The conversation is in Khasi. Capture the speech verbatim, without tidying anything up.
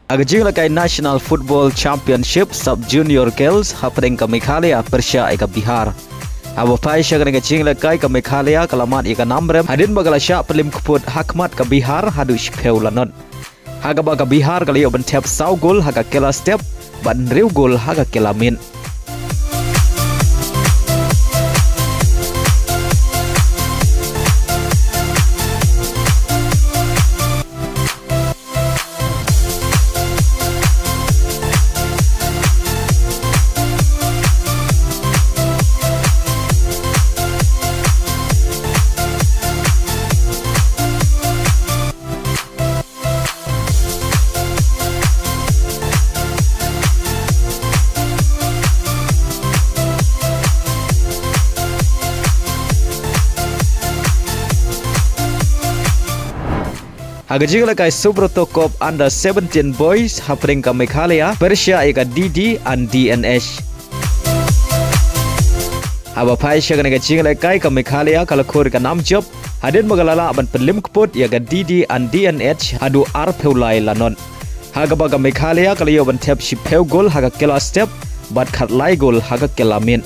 Ha ka jingïalehkai National Football Championship Sub Junior Girls hapdeng ka Meghalaya pyrshah ïa ka Bihar. Haba phai sha kane ka jingïalehkai ka Meghalaya ka la mad ïa ka nam rem hadien ba ka la shah pynlem kput ha khmat ka Bihar haduh shiphew lanot. Ha kaba ka Bihar ka la ïoh ban thep saw gol ha ka kylla step bad hynriew gol ha ka kylla miet. Ha ka jingïalehkai Subroto Cup Under seventeen Boys hapdeng ka Meghalaya pyrshah ïa ka D D and D N H. Haba phai sha kane ka jingïalehkai ka Meghalaya ka la khur ïa ka nam jop hadien ba ka la lah ban pynlem kput ïa ka D D and D N H haduh arphew lai lanot. Ha kaba ka Meghalaya ka la ïoh ban thep shiphew gol ha ka kylla step bad khatlai gol ha ka kylla miet.